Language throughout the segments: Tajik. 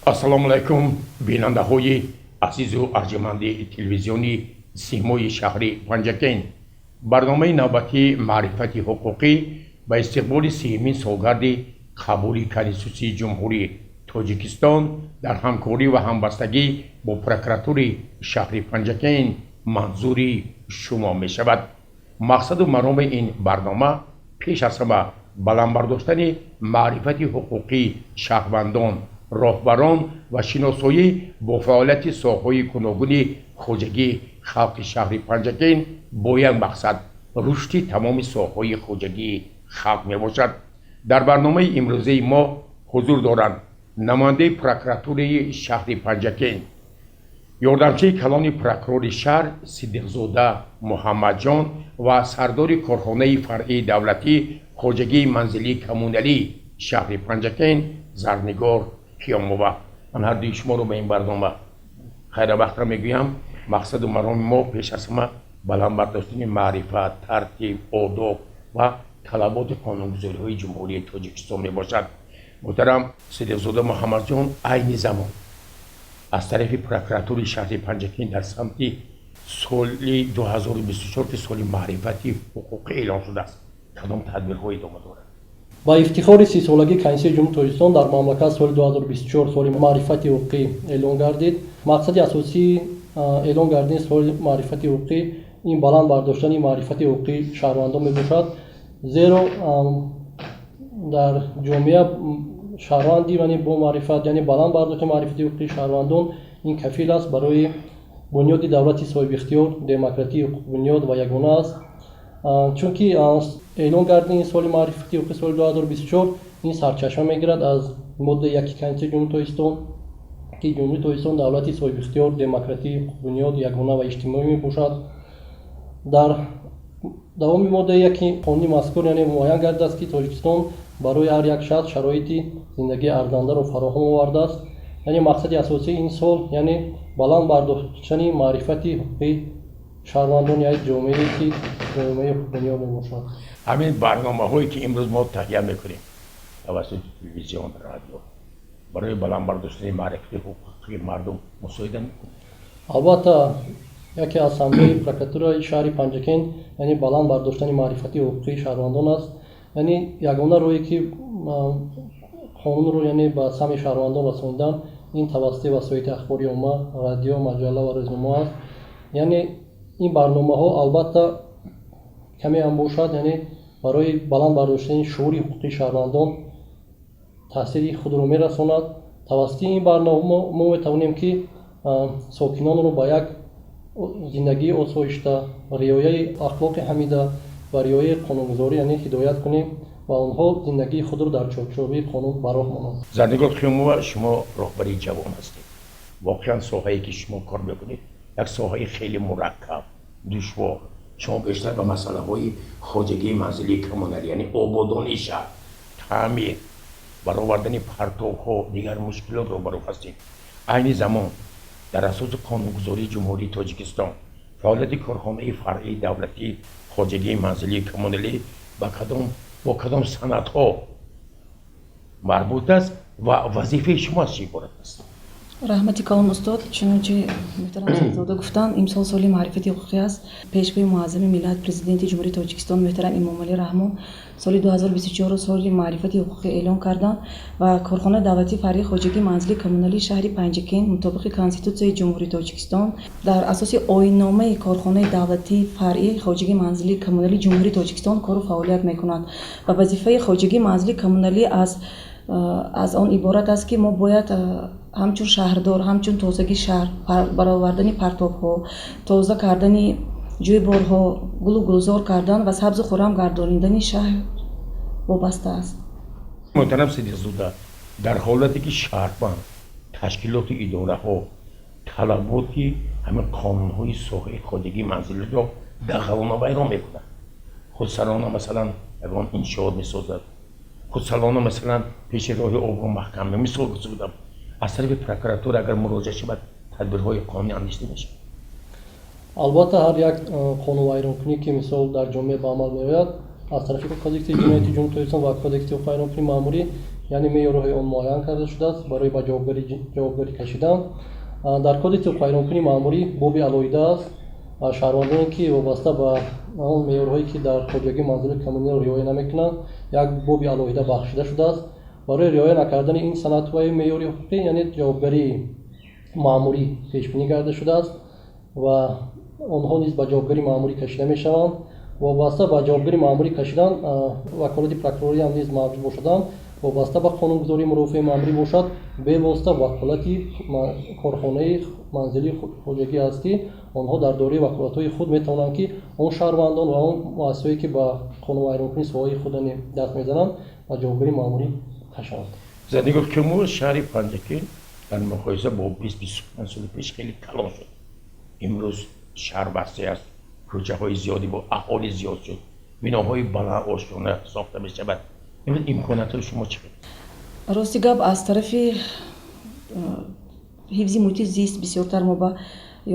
Ассалому алайкум, бинандаҳои азизу арҷманди телевизиони Симои шаҳри Панҷакент. Барномаи навбатии «Маърифати ҳуқуқӣ» ба истиқболи 30-умин солгарди қабули Конститутсияи Ҷумҳурии Тоҷикистон дар ҳамкорӣ ва ҳамбастагӣ бо прокуратураи шаҳри Панҷакент манзури шумо мешавад. Мақсаду мароми ин барнома пеш аз ҳама баланд бардоштани маърифати ҳуқуқии шаҳрвандон, роҳбарон ва шиносоӣ бо фаъолияти соҳаҳои гуногуни хоҷагии халқи шаҳри Панҷакент бо як мақсад: рушди тамоми соҳаҳои хоҷагии халқ мебошад. Дар барномаи имрӯзаи мо ҳузур доранд намояндаи прокуратураи шаҳри Панҷакент, ёрдамчии калони прокурори шаҳр Сидиқзода Муҳаммадҷон ва сардори корхонаи фаръии давлатӣ хоҷагии манзилии коммуналии шаҳри Панҷакент Зарнигор Қиёмова. Ман ҳардуи шуморо ба ин барнома хайрбахтра мегӯям. Мақсаду мароми мо пеш аз ҳама баланд бардоштани маърифат, тартиб, одоб ва талаботи қонунгузориҳои Ҷумҳурии Тоҷикистон мебошад. Муҳтарам Сидиқзода Муҳаммадҷон, айни замон аз тарафи прокуратураи шаҳри Панҷакент дар самти соли 2024, ки соли маърифати ҳуқуқӣ эълон шудааст, кадом тадбирҳо идома дорад? Ба ифтихори 30-солагии Конститутсияи Ҷумҳурии Тоҷикистон дар мамлакат соли 2024 соли маърифати ҳуқуқӣ эълон гардид. Мақсади асосии эълон гардидани соли маърифати ҳуқуқӣ ин баланд бардоштани маърифати ҳуқуқии шаҳрвандон мебошад, зеро дар ҷомеа шаҳрванди, яъне бо маърифат, яъне баланд бардоштани маърифати ҳуқуқии шаҳрвандон ин кафил аст барои бунёди давлати соҳибихтиёр, демократӣ, ҳуқуқбунёд ва ягона аст. Чунки эълон гардидани соли маърифати ҳуқуқи соли 2024 ин сарчашма мегирад аз моддаи 1 Конститутсияи Ҷумҳурии Тоҷикистон, ки Ҷумҳурии Тоҷикистон давлати соҳибихтиёр, демократӣ, ҳуқуқбунёд, ягона ва иҷтимоӣ мебошад. Дар давоми моддаи 1 қонуни мазкур, яъне муайян гардидааст, ки Тоҷикистон барои ҳар як шахс шароити зиндагии арзандаро фароҳам овардааст. Яъне мақсади асосии ин сол, яъне баланд бардоштани маърифати ҳуқуқии шаҳрвандони як ҷомеае, ки ҷомеаи ҳуқуқбунёд мебошад. Ҳамин барномаҳое, ки имрӯз мо таҳия мекунем тавассути телевизион, радио, барои баланд бардоштани маърифати ҳуқуқии мардум мусоида мекунад? Албатта, яке аз самтҳои прокуратураи шаҳри Панҷакент, яъне баланд бардоштани маърифати ҳуқуқии шаҳрвандон аст. Яъне ягона роҳе, ки қонунро, яъне ба самъи шаҳрвандон расонидан, ин тавассути васоити ахбори омма, радио, маҷалла ва рӯзнома аст. Яъне ин барномаҳо албатта каме ҳам бошад, яъне барои баланд бардоштани шуури ҳуқуқии шаҳрвандон таъсири худро мерасонад. Тавассути ин барнома мо метавонем, ки сокинонро ба як зиндагии осоишта, риояи ахлоқи ҳамида ва риояи қонунгузорӣ, яъне ҳидоят кунем ва онҳо зиндагии худро дар чорчӯбаи қонун ба роҳ монанд. Зарнигор Қиёмова, шумо роҳбари ҷавон ҳастед. Воқеан, соҳае, ки шумо кор мекунед, як соҳаи хеле мураккаб, душвор. Шумо бештар ба масъалаҳои хоҷагии манзилии коммуналӣ, яъне ободонии шаҳр, таъмир, баровардани партовҳо, дигар мушкилот рӯбарӯ ҳастед. Айни замон дар асоси қонунгузории Ҷумҳурии Тоҷикистон фаъолияти корхонаи фаръии давлатии хоҷагии манзилии коммуналӣ бо кадом санадҳо марбут аст ва вазифаи шумо аз чӣ иборат аст? Раҳмати калон, устод. Чунончи муҳтарам Сидиқзода гуфтанд, имсол соли маърифати ҳуқуқӣ аст. Пешвои муаззами миллат, Президенти Ҷумҳурии Тоҷикистон муҳтарам Эмомалӣ Раҳмон соли 2024 соли маърифати ҳуқуқӣ эълон карданд ва корхонаи давлатии фаръии хоҷагии манзилии коммуналии шаҳри Панҷакент мутобиқи Конститутсияи Ҷумҳурии Тоҷикистон дар асоси оинномаи корхонаи давлатии фаръии хоҷагии манзилии коммуналии Ҷумҳурии Тоҷикистон кору фаъолият мекунад. Ва вазифаи хоҷагии манзилии коммуналӣ аз он иборат аст, ки мо бояд ҳамчун шаҳрдор, ҳамчун тозагии шаҳр, баровардани партовҳо, тоза кардани ҷӯйборҳо, гулу гулзор кардан ва сабзу хуррам гардонидани шаҳр вобаста аст. Муҳтарам Сидиқзода, дар ҳолате, ки шаҳрванд, ташкилоту идораҳо талаботи ҳамин қонунҳои соҳаи хоҷагии манзилиро дағалона вайрон мекунанд, худсарона, масалан, ягон иншоот месозад, худсарона, масалан, пеши роҳи обро маҳкам, мисол гуфта будам, аз тарафи прокуратура агар муроҷиат шавад, тадбирҳои қонунӣ андешида мешавад? Албатта, ҳар як қонунвайронкунӣ, ки мисол дар ҷомеа ба амал меояд, аз тарафи Кодекси ҷиноятии Ҷумҳурии Тоҷикистон ва Кодекси ҳуқуқвайронкунии маъмурӣ, Яъне меъёрҳои он муайян карда шудааст барои ба ҷавобгарӣ кашидан. Дар Кодекси ҳуқуқвайронкунии маъмурӣ боби алоҳида аст. Шаҳрвандоне, ки вобаста ба он меъёрҳое, ки дар хоҷагии манзили коммуналиро риоя намекунанд, як боби алоҳида бахшида шудааст. Барои риоя накардани ин санадҳои меъёри ҳуқуқӣ, яъне ҷавобгарии маъмурӣ пешбинӣ карда шудааст ва онҳо низ ба ҷавобгарии маъмурӣ кашида мешаванд. Вобаста ба ҷавобгарии маъмурӣ кашидан ваколати прокурориам низ мавҷуд бошадам, вобаста ба қонунгузории мурофиаи маъмурӣ бошад, бевосита ваколати корхонаи манзилии хоҷагӣ аст, ки онҳо дар доираи ваколатҳои худ метавонанд, ки он шаҳрвандон ва он муассисаҳое, ки ба қонунвайронкунии соҳаи худ даст мезананд, ба ҷавобгарии маъмурӣ кашанд. Зандигул, ки шаҳри Панҷакент дар муқоиса бо 20-25 соли пеш хеле калон шуд. Имрӯз шаҳр васеъ аст, кӯчаҳои зиёде бо аҳолӣ зиёд шуд, биноҳои баланд ошёна сохта мешавад. Имрӯз имкониятҳои шумо чӣ? Рости гап, аз тарафи ҳифзи муҳити зист бисёртар мо ба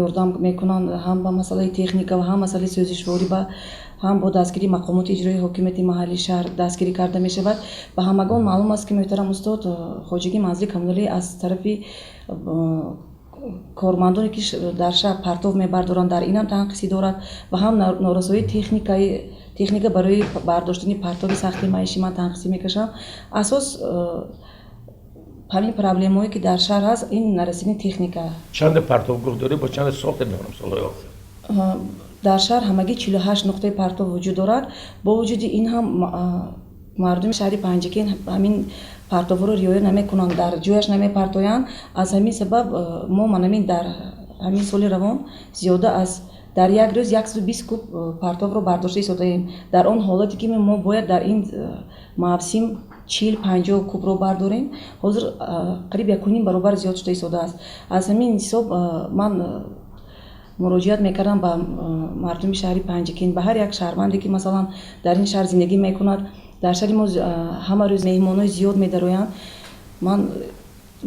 ёрдам мекунанд, ҳам ба масъалаи техника ва ҳам масъалаи сӯзишворӣ, ба ҳам бо дастгирии мақомоти иҷроии ҳокимияти маҳаллии шаҳр дастгирӣ карда мешавад. Ба ҳамагон маълум аст, ки, муҳтарам устод, хоҷагии манзили коммуналӣ аз тарафи кормандоне, ки дар шаҳр партов мебардоранд, дар инам танқисӣ дорад ва ҳам норасоии техника барои бардоштани партови сахти маишӣ ман танқисӣ мекашам. Асос ҳамин проблемаҳое, ки дар шаҳр ҳаст, ин нарасидани техника. Чанда партовгоҳ доред, бо чанда сохта мехонам солҳои охир? Дар шаҳр ҳамагӣ 48 нуқтаи партов вуҷуд дорад. Бо вуҷуди ин ҳам мардуми шаҳри Панҷакент ҳамин партовҳоро риоя намекунанд, дар ҷояш намепартоянд. Аз ҳамин сабаб мо манамин дар ҳамин соли равон зиёда аз дар як рӯз 120 куб партовро бардошта истодаем, дар он ҳолате ки мо бояд дар ин мавсим 40-50 кубро бардорем. Ҳозир қариб 1,5 баробар зиёд шуда истодааст. Аз ҳамин ҳисоб ман муроҷиат мекардам ба мардуми шаҳри Панҷакент, ба ҳар як шаҳрванде, ки масалан дар ин шаҳр зиндагӣ мекунад. Дар шаҳри мо ҳама рӯз меҳмонҳои зиёд медароянд. Ман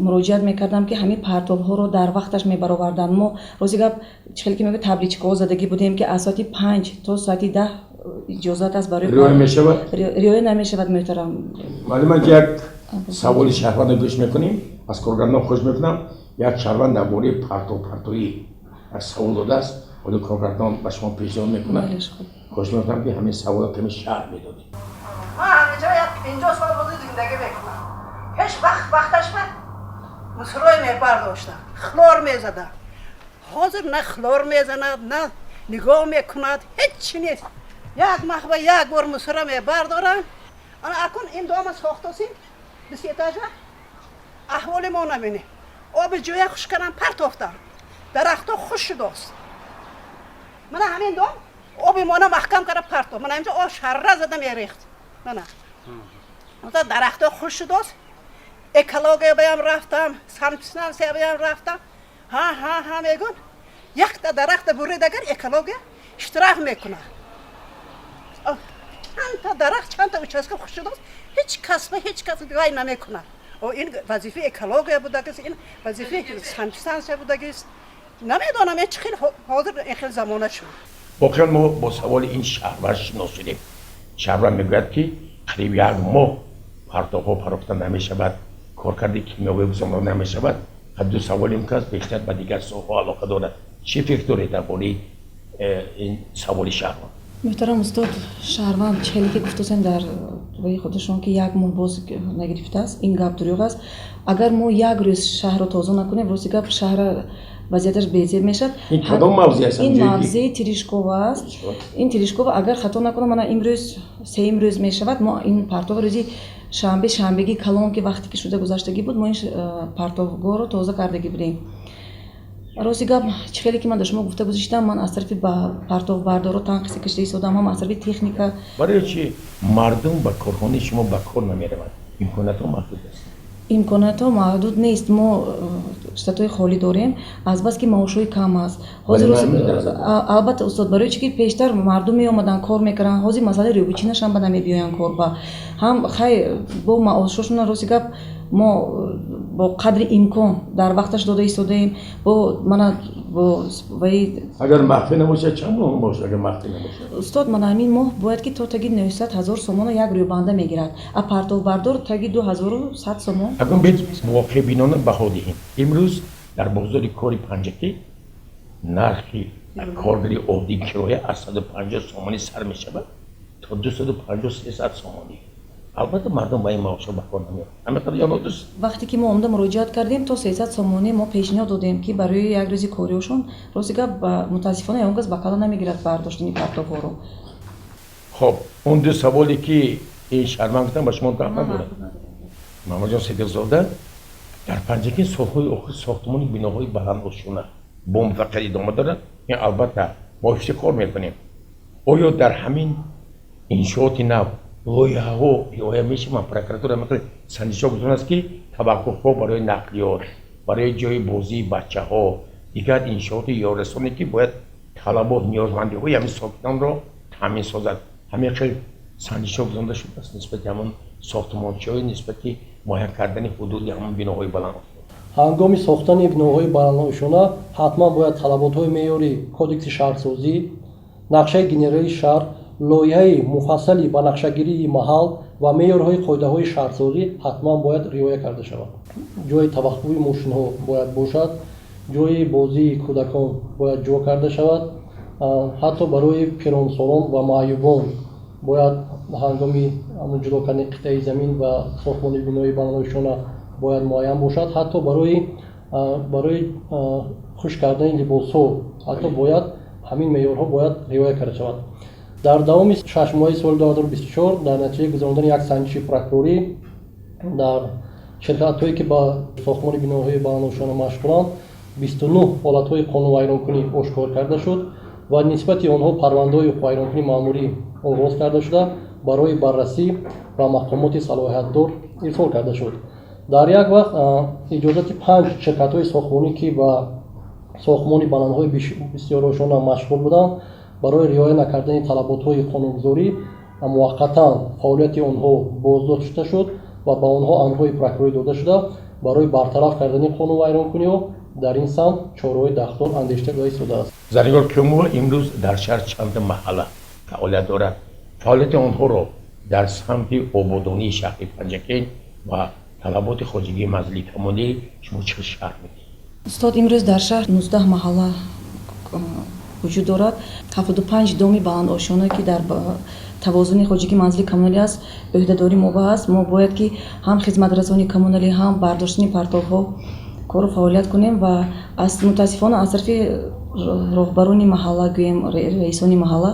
муроҷиат мекардам, ки ҳамин партовҳоро дар вақташ мебароварданд. Мо, рости гап, чӣ хеле ки мегӯяд, табличкаҳо задагӣ будем, ки аз соати 5 то соати 10 иҷозат аст барои Риоя мешавад? Риоя намешавад, муҳтарам. Маълума, як саволи шаҳрвандро гӯш мекунем. Аз коргардон хоҳиш мекунам, як шаҳрванд дар бораи партовпартоӣ як савол додааст, оли коргардон ба шумо пешниҳод мекунад. Хоҳиш мекунам, ки ҳамин саволро каме шарҳ медодед. Ман ҳаминҷо як 50 сол бози зиндагӣ мекунам. Ҳеҷ вақт вақташ ба мусорой мебардоштам, хлор мезадам. Ҳозир на хлор мезанад, на нигоҳ мекунад, ҳеҷ чи нест. Як маҳ ба як бор мусора мебардорам. Ана акун ин дома сохтосим, бист этажа, аҳволи мо набинем. Оби ҷӯя хушканам партофтам, дарахто хуш шудост. Мана ҳамин дом оби мона маҳкам карда партофт. Мана инҷо об шарра зада мерехт. Мана дарахто хуш шудост. Экология баям рафтам, санэпидстанция баям рафтам, ҳа ҳа ҳа мегӯн. Якта дарахта бурид, агар экология штраф мекунад. Чандта дарахт, чандта участка хуш шудааст, ҳеҷ кас ба ҳеҷ кас вай намекунад. Ин вазифаи экология будагист, ин вазифаи санэпидстанция будагист. Намедонам, чӣ хел ҳозир ин хел замона шуд. Воқеан, мо бо саволи ин шаҳрванд шинос шудем. Шаҳрванд мегӯяд, ки қариб як моҳ партовҳо парохта намешавад, коркарди кимиёвӣ гузаронда намешавад. Ду саволи ин кас бештар ба дигар соҳаҳо алоқа дорад. Чӣ фикр доред дар бораи ин саволи шаҳрванд? Муҳтарам устод, шаҳрванд чӣ хеле ки гуфтасем дар ваи худашон, ки як моҳ боз нагирифтааст, ин гап дурӯғ аст. Агар мо як рӯз шаҳрро тоза накунем, рости гап, шаҳра вазъияташ безеб мешавад. Ин кадом мавзеъ аст? Ин мавзеи Терешкова аст. Ин Терешкова, агар хато накунам, мана имрӯз сеюм рӯз мешавад. Мо ин партов рӯзи шанбе, шанбегии калон, ки вақте ки шуда гузаштагӣ буд, мо ин партовгоҳро тоза кардагӣ будем. Рости гап, чӣ хеле ки ман ба шумо гуфта гузаштам, ман аз тарафи партовбардоро танқиси кашида истодам, ҳам аз тарафи техника. Барои чи мардум ба корхонаи шумо ба кор намераванд? Имкониятҳо маҳдуд аст? Имкониятҳо маҳдуд нест. Мо штатҳои холӣ дорем, азбаски маошҳои кам аст. Албатта, устод, барои чи ки пештар мардум меомаданд, кор мекарданд, ҳозир масъалаи рӯбучинашам ба намебиёянд кор ба ҳам. Хай, бо маошҳошона, рости гап, мо Бо қадри имкон дар вақташ дода истодаем. Бо мана бо ваи. Агар махфӣ набошад, чанд моҳ бошад, агар махфӣ набошад? Устод, мана ҳамин моҳ бояд ки то таги 900 000 сомона як рӯйбанда мегирад, а партовбардор таги 2100 сомон. Акун бед воқеъбинона баҳо диҳем. Имрӯз дар бозори кори Панҷакент нархи коргари оддии кироя аз 150 сомонӣ сар мешавад то 250, 300 сомонӣ. Албатта, мардум ба ин маошҳо ба кор намеояд. Ҳамин қадар ё нодуруст? Вақте ки мо омада муроҷиат кардем, то 300 сомонӣ мо пешниҳод додем, ки барои як рӯзи кориёшон. Рости гап, мутаассифона, ягон кас ба кала намегирад бардоштани партовҳоро. Хоб, он ду саволе, ки ин шарман гуфтам, ба шумо дахл надорад. Мамаҷон Сидиқзода, дар Панҷакент солҳои охир сохтмони биноҳои баландошёна бо муваффақият идома дорад. Ин, албатта, мо ифтихор мекунем. Оё дар ҳамин иншооти нав лоиҳаҳо риоя мешаванд? Прокуратура мехоҳад санҷишҳо гузаронад, ки таваққуфҳо барои нақлиёт, барои ҷои бозии бачаҳо, дигар иншооти ёррасоне, ки бояд талабот, ниёзмандиҳои ҳамин сокинонро таъмин созад, ҳамин хел санҷишҳо гузаронда шудааст нисбати ҳамон сохтмончиҳои, нисбати муайян кардани ҳудуди ҳамон биноҳои баланд? Ҳангоми сохтани биноҳои баландошёна ҳатман бояд талаботҳои меъёри Кодекси шаҳрсозӣ, нақшаи генералии шаҳр, лоиҳаи муфассали ба нақшагирии маҳал ва меъёрҳои қоидаҳои шаҳрсозӣ ҳатман бояд риоя карда шавад. Ҷои таваққуфи мошинҳо бояд бошад, ҷои бозии кӯдакон бояд ҷо карда шавад. Ҳатто барои пиронсолон ва маъюбон бояд ҳангоми ҷудо кардани қитъаи замин ва сохтмони бинои баландошёна бояд муайян бошад. Ҳатто барои хушк кардани либосҳо ҳатто бояд ҳамин меъёрҳо бояд риоя карда шавад. Дар давоми 6 моҳаи соли 2024 дар натиҷаи гузарондани як санҷиши прокурорӣ дар ширкатҳое, ки ба сохтмони биноҳои баландошёна машғуланд, 29 ҳолатҳои қонунвайронкунӣ ошкор карда шуд ва нисбати онҳо парвандаҳои ҳуқуқвайронкунии маъмурӣ оғоз карда шуда, барои баррасӣ ба мақомоти салоҳиятдор ирсол карда шуд. Дар як вақт иҷозати панҷ ширкатҳои сохтмонӣ, ки ба сохтмони баландҳои бисёрошона машғул буданд, барои риоя накардани талаботҳои қонунгузорӣ муваққатан фаъолияти онҳо боздошта шуд ва ба онҳо амрҳои прокурорӣ дода шуда, барои бартараф кардани қонунвайронкуниҳо дар ин самт чораҳои дахлдор андешида истодааст. Зарнигор Қиёмова, имрӯз дар шаҳр чанд маҳалла фаъолият дорад? Фаъолияти онҳоро дар самти ободонии шаҳри Панҷакент ва талаботи хоҷагии манзили коммуналӣ шумо чӣ шарҳ медиҳед? Устод, имрӯз дар шаҳр 19 маҳалла вуҷуд дорад. 75 доми баландошёна, ки дар тавозуни хоҷагии манзили коммуналӣ аст, ӯҳдадории мо аст. Мо бояд ки ҳам хизматрасонии коммуналӣ, ҳам бардоштани партовҳо кору фаъолият кунем. Ва мутаассифона, аз тарафи роҳбарони маҳалла, гӯем, раисони маҳалла,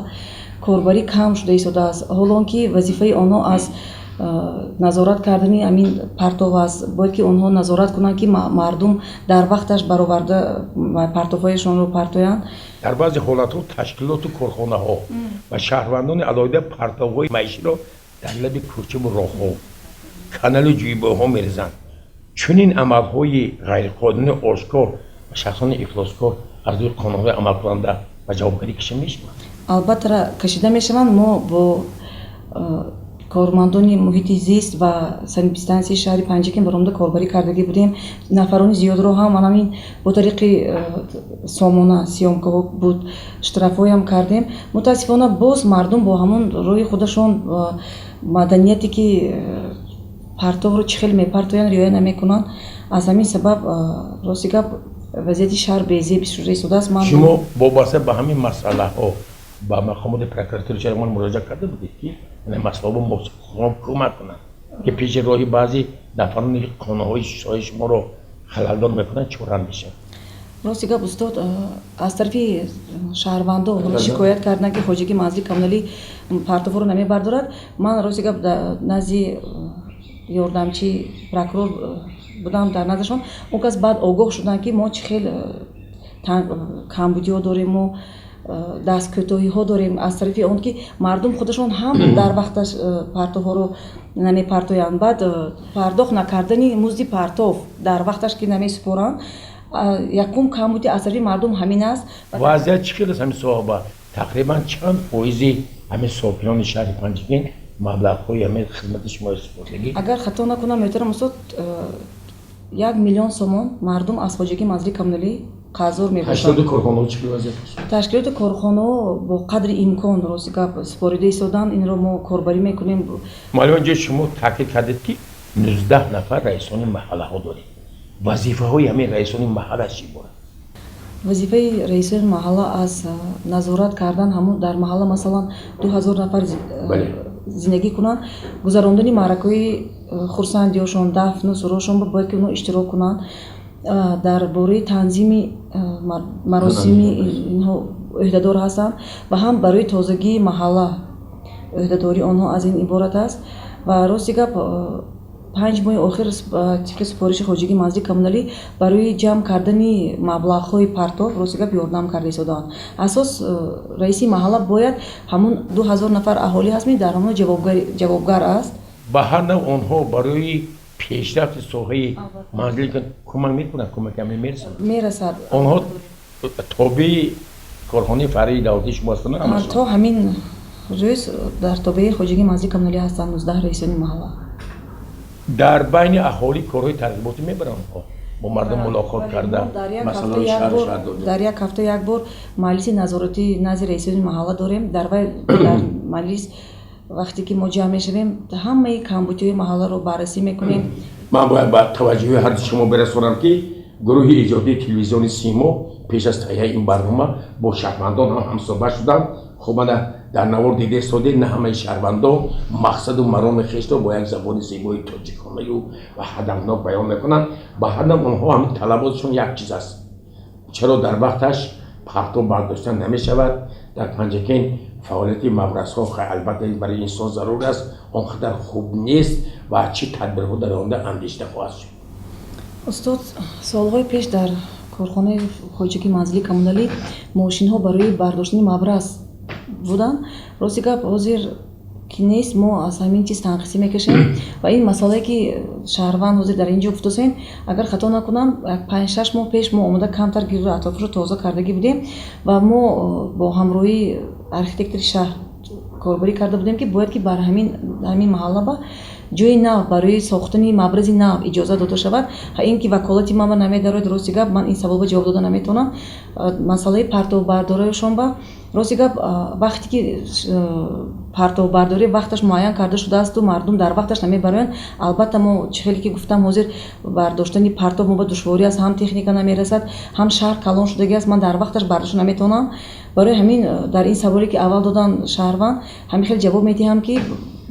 корбарӣ кам шуда истодааст, ҳоло он ки вазифаи онҳо аз назорат кардани ҳамин партов аст. Бояд ки онҳо назорат кунанд, ки мардум дар вақташ бароварда партовҳояшонро партоянд. Дар баъзе ҳолатҳо ташкилоту корхонаҳо ва шаҳрвандони алоҳида партовҳои маиширо дар лаби кӯчаву роҳҳо, каналу ҷӯйборҳо мерезанд. Чунин амалҳои ғайриқонунии ошкор ва шахсони ифлоскор аз рӯи қонунҳои амалкунанда ба ҷавобгарӣ кашида мешаванд? Албатта, кашида мешаванд. Мо бо кормандони муҳити зист ва санэпидстансияи шаҳри Панҷакент баромада корбарӣ кардагӣ будем. Нафарони зиёдро ҳам ҳамин бо тариқи сомона, съёмкаҳо буд, штрафҳоям кардем. Мутаассифона, боз мардум бо ҳамон роҳи худашон, маданияте ки партовро чӣ хел мепартоянд, риоя намекунанд. Аз ҳамин сабаб, рости гап, вазъияти шаҳр безеб шуда истодааст. Ман Шумо вобаста ба ҳамин масъалаҳо ба мақомоти прокуратураи шаҳри муроҷиат карда будед, ки масъалаҳо кӯмак кунанд, ки пеши роҳи баъзе нафарони қонунҳои соҳаи шуморо халалдор мекунанд, чора андешад? Рости гап, устод, аз тарафи шаҳрвандо шикоят карданд, ки хоҷагии манзили коммуналӣ партовҳоро намебардорад. Ман, рости гап, назди ёрдамчии прокурор будам, дар наздашон. Он кас баъд огоҳ шуданд, ки мо чӣ хел камбудиҳо дорем, мо дасткӯтоҳиҳо дорем аз тарафи он ки мардум худашон ҳам дар вақташ партовҳоро намепартоянд. Баъд пардохт накардани музди партов дар вақташ, ки намесупоранд, якум камбуди аз тарафи мардум ҳамин аст. Вазъият чӣ хел аст ҳамин соҳаба? Тақрибан чанд фоизи ҳамин сокинони шаҳри Панҷакент маблағҳои ҳамин хизмати шумо истифодагӣ? Агар хато накунам, муҳтарам устод. 1 миллион сомон мардум аз хоҷагии манзили коммуналӣ қарздор мебошанд. Ташкилоти корхонаҳо чӣ вазъият аст? Ташкилоти корхонаҳо бо қадри имкон, рости гап, супорида истодан, инро мо корбарӣ мекунем. Муаллим, инҷо шумо таъкид кардед, ки 19 нафар раисони маҳаллаҳо доред. Вазифаҳои ҳамин раисони маҳалла чӣ бошад? Вазифаи раисони маҳалла аз назорат кардан ҳамун дар маҳалла, масалан, 2000 нафар зиндагӣ кунанд, гузарондани маъракаҳои хурсандиёшон, дафну сурошон бояд ки онҳо иштирок кунанд, дар бораи танзими маросими инҳо ӯҳдадор ҳастанд ва ҳам барои тозагии маҳалла ӯҳдадории онҳо аз ин иборат аст. Ва рости гап, 5 моҳи охир тибқи супориши хоҷагии манзили коммуналӣ барои ҷамъ кардани маблағҳои партов, рости гап, ёрдам карда истодаанд. Асос, раиси маҳалла бояд ҳамун 2000 нафар аҳолӣ ҳаст, дар ҳамон ҷавобгар аст. Ба ҳар нав онҳо барои пешрафти соҳаи манзили кӯмак мекунанд, кӯмаки ҳамин мерасад? Мерасад. Онҳо тобеи корхонаи фаръии давлатии шумо ҳастанд? То ҳамин рӯз дар тобеи хоҷагии манзили коммуналӣ ҳастанд 19 раисони маҳалла. Дар байни аҳолӣ корҳои тарғиботӣ мебаранд онҳо, бо мардум мулоқот карда, масъалаҳои шаҳру шаҳрдорӣ? Дар як ҳафта як бор маҷлиси назоратӣ назди раисони маҳалла дорем. Дар вай, дар маҷлис, вақте ки мо ҷамъ мешавем, ҳамаи камбудиҳои маҳалларо баррасӣ мекунем. Ман бояд ба таваҷҷӯҳи ҳарду шумо бирасонам, ки гурӯҳи эҷодии телевизиони Симо пеш аз таҳияи ин барнома бо шаҳрвандон ҳам ҳамсӯҳбат шудам. Хуб, мана дар навор дида истодед, на ҳамаи шаҳрвандон мақсаду мароми хешро бо як забони зебои тоҷиконаю ва ҳадафнок баён мекунанд. Ба ҳар нав онҳо ҳамин талаботшон як чиз аст: чаро дар вақташ партов бардошта намешавад дар Панҷакент? Фаъолияти маврасҳо, албатта, барои инсон зарур аст, он қадар хуб нест ва чӣ тадбирҳо дар оянда андешида хоҳад шуд? Устод, солҳои пеш дар корхонаи хоҷагии манзили коммуналӣ мошинҳо барои бардоштани маврас буданд. Рости гап, ҳозир ки нест, мо аз ҳамин чиз танқисӣ мекашем. Ва ин масъалае, ки шаҳрванд ҳозир дар ин ҷо гуфтосем, агар хато накунам, як 5-6 моҳ пеш мо омода камтар гирду атрофашро тоза кардагӣ будем ва мо бо ҳамроҳии архитектори шаҳр корбарӣ карда будем, ки бояд ки бар ҳамин маҳалла ба ҷои нав барои сохтани мабрази нав иҷоза дода шавад. Ин ки ваколати ман намедарояд, рости гап, ман ин саволба ҷавоб дода наметавонам. Масъалаи партовбардориашон ба, рости гап, вақте ки партовбардорӣ вақташ муайян карда шудаасту мардум дар вақташ намебароянд, албатта, мо чӣ хеле ки гуфтам, ҳозир бардоштани партов мо ба душворӣ аст, ҳам техника намерасад, ҳам шаҳр калон шудагӣ аст, ман дар вақташ бардошта наметавонам. Барои ҳамин дар ин саволе, ки аввал додан шаҳрванд, ҳамин хел ҷавоб медиҳам, ки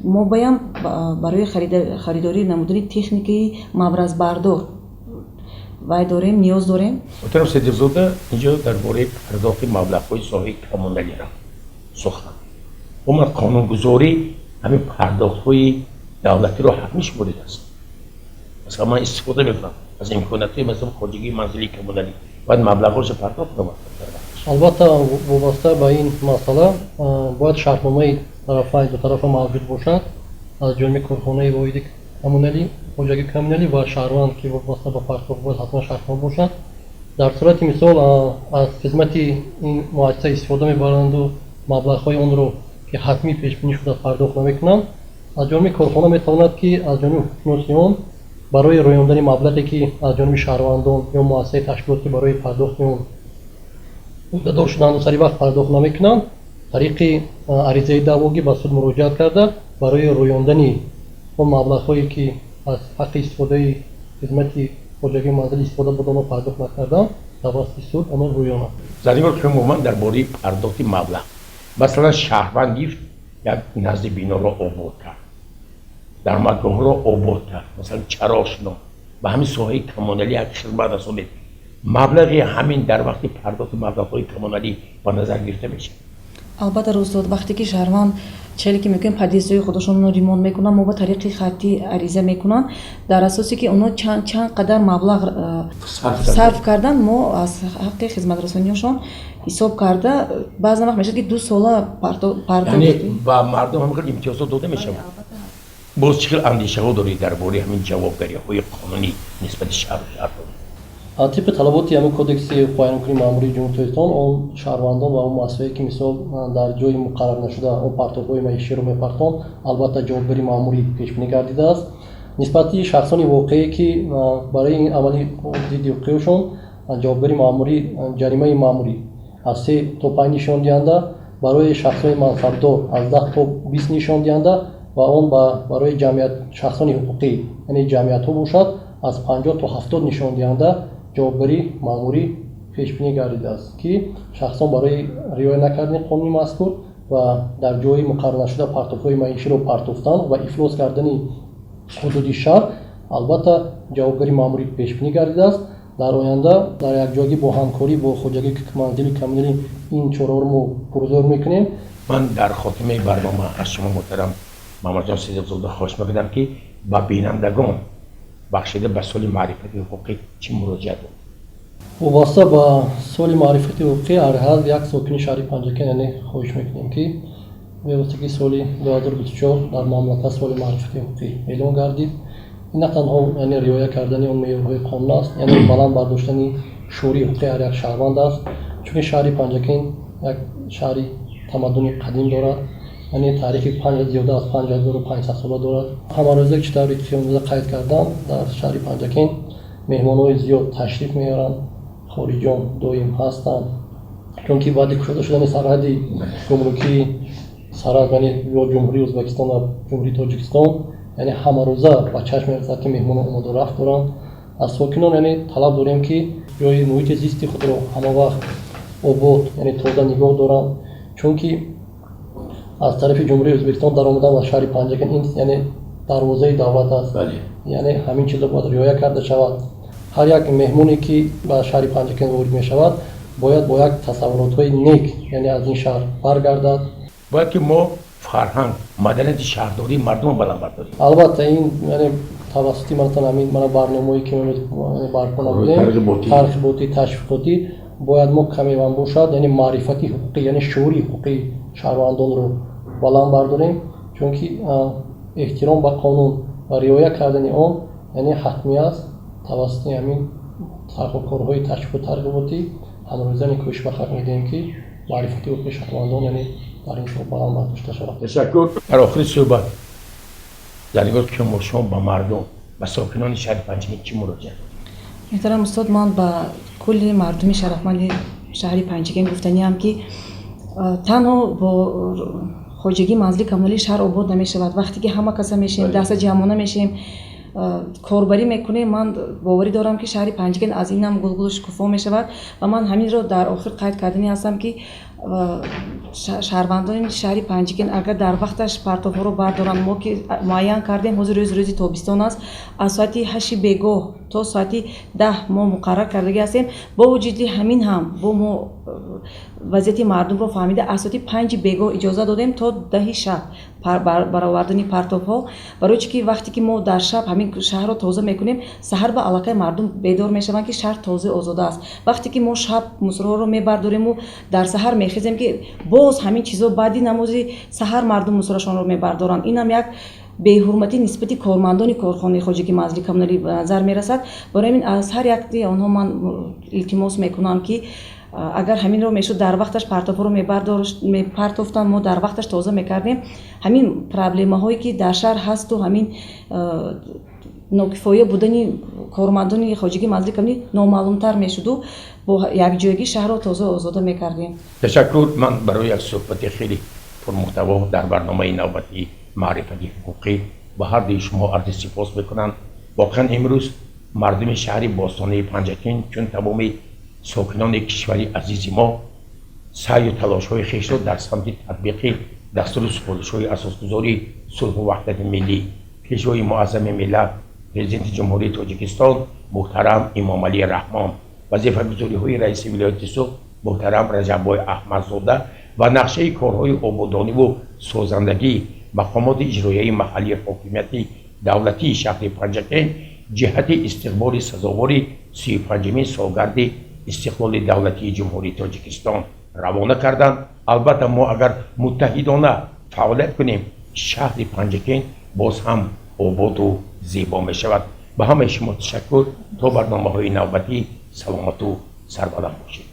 мо баям барои харидорӣ намудани техникаи мабразбардор вай дорем, ниёз дорем. Муҳтарам Сидиқзода, инҷо дар бораи пардохти маблағҳои соҳаи коммуналиро сухан. Умуман, қонунгузорӣ ҳамин пардохтҳои давлатиро ҳатмӣ шуморидааст. Масалан, ман истифода мекунам аз имкониятҳои, масалан, хоҷагии манзилии коммуналӣ, бояд маблағҳоша пардохт кунам. Албатта, вобаста ба ин масъала бояд шартномаи тарафайн, дутарафа мавҷуд бошад аз ҷониби корхонаи воҳиди коммуналӣ, хоҷагии коммуналӣ ва шаҳрванд, ки вобаста ба партов бояд ҳатман шартнома бошад. Дар сурати мисол аз хизмати ин муассиса истифода мебаранду маблағҳои онро, ки ҳатмӣ пешбинӣ шуда, пардохт намекунанд, аз ҷониби корхона метавонад, ки аз ҷониби ҳуқуқшиноси он барои рӯёндани маблағе, ки аз ҷониби шаҳрвандон ё муассисаи ташкилотӣ барои пардохти он ӯҳдадор шуданду сари вақт пардохт намекунанд, тариқи аризаи даъвогӣ ба суд муроҷиат карда, барои рӯёндани он маблағҳое, ки аз ҳаққи истифодаи хизмати хоҷагии манзил истифода бурда, онро пардохт накарданд, тавассути суд онро рӯёнад. Заригор, умуман дар бораи пардохти маблағ, масалан, шаҳрванд гифт як назди биноро обод кард, даромадгоҳро обод кард, масалан, чароғ шино, ба ҳамин соҳаи коммуналӣ як хизмат расонед, маблағи ҳамин дар вақти пардохти маблағҳои коммуналӣ ба назар гирифта мешавад? Албатта, устод, вақте ки шаҳрванд, челе ки мегӯем, подъездҳои худашонро ремонт мекунанд, мо ба тариқи хаттӣ ариза мекунанд, дар асосе ки онҳо чанд қадар маблағ сарф карданд, мо аз ҳаққи хизматрасониашон ҳисоб карда, баъзан вақт мешавад, ки 2 сола пардохт. Ба мардум ҳам хел имтиёзот дода мешавад. Боз чӣ хел андешаҳо доред дар бораи ҳамин ҷавобгариҳои қонунӣ нисбати шаҳру шаҳрдорӣ? Тибқи талаботи ҳамин Кодекси ҳуқуқвайронкунии маъмурии Ҷумҳурии Тоҷикистон, он шаҳрвандон ва он муассисаҳое, ки мисол дар ҷои муқаррар нашуда он партовҳои маиширо мепартонанд, албатта, ҷавобгари маъмурӣ пешбинӣ гардидааст. Нисбати шахсони воқеӣ, ки барои ин амали зидди ҳуқуқиашон ҷавобгари маъмурӣ, ҷаримаи маъмурӣ аз 3 то 5 нишондиҳанда, барои шахсони мансабдор аз 10 то 20 нишондиҳанда ва он барои ҷамъият, шахсони ҳуқуқӣ, яъне ҷамъиятҳо бошад, аз 50 то 70 нишондиҳанда ҷавобгарии маъмурӣ пешбинӣ гардидааст, ки шахсон барои риоя накардани қонуни мазкур ва дар ҷои муқаррарнашуда партовҳои маиширо партофтан ва ифлос кардани ҳудуди шаҳр, албатта, ҷавобгарии маъмурӣ пешбинӣ гардидааст. Дар оянда дар якҷоягӣ бо ҳамкорӣ бо хоҷагии манзили коммуналӣ ин чораҳоро мо пурзӯр мекунем. Ман дар хотимаи барнома аз шумо, муҳтарам Мамаҷон Сидиқзода, хоҳиш мекардам, ки ба бинандагон бахшида ба соли маърифати ҳуқуқӣ чӣ муроҷиат доред? Вобаста ба соли маърифати ҳуқуқӣ ҳар як сокини шаҳри Панҷакент, яъне, хоҳиш мекунем, ки бевосита ки соли 2024 дар мамлакат соли маърифати ҳуқуқӣ эълон гардид, ин на танҳо, яъне, риоя кардани он меъёрҳои қонун аст, яъне баланд бардоштани шуури ҳуқуқи ҳар як шаҳрванд аст. Чунки шаҳри Панҷакент як шаҳри тамаддуни қадим дорад, яъне таърихи зиёда аз 5500 сола дорад. Ҳамарӯза, чӣ тавре ки қайд кардам, дар шаҳри Панҷакент меҳмонҳои зиёд ташриф меоранд, хориҷон доим ҳастанд, чунки баъди кушода шудани сарҳади гумрукии сарҳад, яъне ё Ҷумҳурии Ӯзбекистон ва Ҷумҳурии Тоҷикистон, яъне ҳамарӯза ба чашм мерасад, ки меҳмонон омоду рафт доранд. Аз сокинон, яъне, талаб дорем, ки ҷои муҳити зисти худро ҳамавақт обод, яъне тоза нигоҳ доранд, чунки аз тарафи Ҷумҳурии Ӯзбекистон даромадан ба шаҳри Панҷакент ин, яъне, дарвозаи давлат аст. Яъне ҳамин чизо бояд риоя карда шавад. Ҳар як меҳмоне, ки ба шаҳри Панҷакент ворид мешавад, бояд бо як тасаввуротҳои нек, яъне, аз ин шаҳр баргардад. Бояд ки мо фарҳанг, маданияти шаҳрдории мардумро баланд бардорем. Албатта, ин, яъне, тавассути, масалан, ҳамин мана барномаое ки барпо намудем, тарғиботӣ, ташвиқотӣ, бояд мо камеван бошад, яъне маърифати ҳуқуқӣ, яъне шуури ҳуқуқии шаҳрвандонро баланд бардорем, чунки эҳтиром ба қонун ва риоя кардани он, яъне, ҳатмӣ аст. Тавассути ҳамин корҳои ташвиқу тарғиботӣ ҳамрӯза кӯшиш ба харҷ медиҳем, ки маърифати ҳуқуқи шаҳрвандон, яъне, дар ин сол баланд бардошта шавад. Ташаккур. Дар охири суҳбат дар нигоҳ ки шумо ба мардум, ба сокинони шаҳри Панҷакент чӣ муроҷиат? Муҳтарам устод, ман ба кулли мардуми шарафманди шаҳри Панҷакент гуфтаниам, ки танҳо бо хоҷагии манзили коммуналии шаҳр обод намешавад. Вақте ки ҳама каса мешем, даста ҷамъона мешем, корбарӣ мекунем, ман боварӣ дорам, ки шаҳри Панҷакент аз инам гулгулу шукуфо мешавад. Ва ман ҳаминро дар охир қайд карданӣ ҳастам, ки шаҳрвандони шаҳри Панҷакент агар дар вақташ партовҳоро бардоранд, мо ки муайян кардем, ҳозир рӯз рӯзи тобистон аст, аз соати 8-и бегоҳ то соати 10 мо муқаррар кардагӣ ҳастем. Бо вуҷуди ҳамин ҳам бо мо вазъияти мардумро фаҳмида, аз соати 5-и бегоҳ иҷоза додем то 10-и шаб баровардани партовҳо. Барои чӣ ки вақте ки мо дар шаб ҳамин шаҳрро тоза мекунем, саҳар ба аллакай мардум бедор мешаванд, ки шаҳр тоза, озода аст. Вақте ки мо шаб мусорҳоро мебардориму дар саҳар мехезем, ки боз ҳамин чизо баъди намози саҳар мардум мусорашонро мебардоранд, инам як беҳурматӣ нисбати кормандони корхонаи хоҷагии манзили коммуналӣ ба назар мерасад. Барои ҳамин аз ҳар яки онҳо ман илтимос мекунам, ки агар ҳаминро мешуд, дар вақташ партовҳоро мепартофтанд, мо дар вақташ тоза мекардем, ҳамин проблемаҳое ки дар шаҳр ҳасту ҳамин нокифоя будани кормандони хоҷагии манзили коммуналӣ номаълумтар мешуду бо якҷоягӣ шаҳрро тоза, озода мекардем. Ташаккур. Ман барои як суҳбати хеле пурмуҳтаво дар барномаи навбатии маърифати ҳуқуқӣ ба ҳар дуи шумо арзи сипос мекунам. Воқеан, имрӯз мардуми шаҳри бостонии Панҷакент, чун тамоми сокинони кишвари азизи мо, саъю талошҳои хешро дар самти татбиқи дастуру супоришҳои асосгузори сулҳу ваҳдати миллӣ, Пешвои муаззами миллат, Президенти Ҷумҳурии Тоҷикистон муҳтарам Эмомалӣ Раҳмон, вазифагузориҳои раиси вилояти Суғд муҳтарам Раҷаббой Аҳмадзода ва нақшаи корҳои ободониву созандагии мақомоти иҷроияи маҳаллии ҳокимияти давлатии шаҳри Панҷакент ҷиҳати истиқболи сазовори 35-умин солгарди истиқлоли давлатии Ҷумҳурии Тоҷикистон равона карданд. Албатта, мо агар муттаҳидона фаъолият кунем, шаҳри Панҷакент боз ҳам ободу зебо мешавад. Ба ҳамаи шумо ташаккур. То барномаҳои навбатӣ саломату сарбаланд бошед.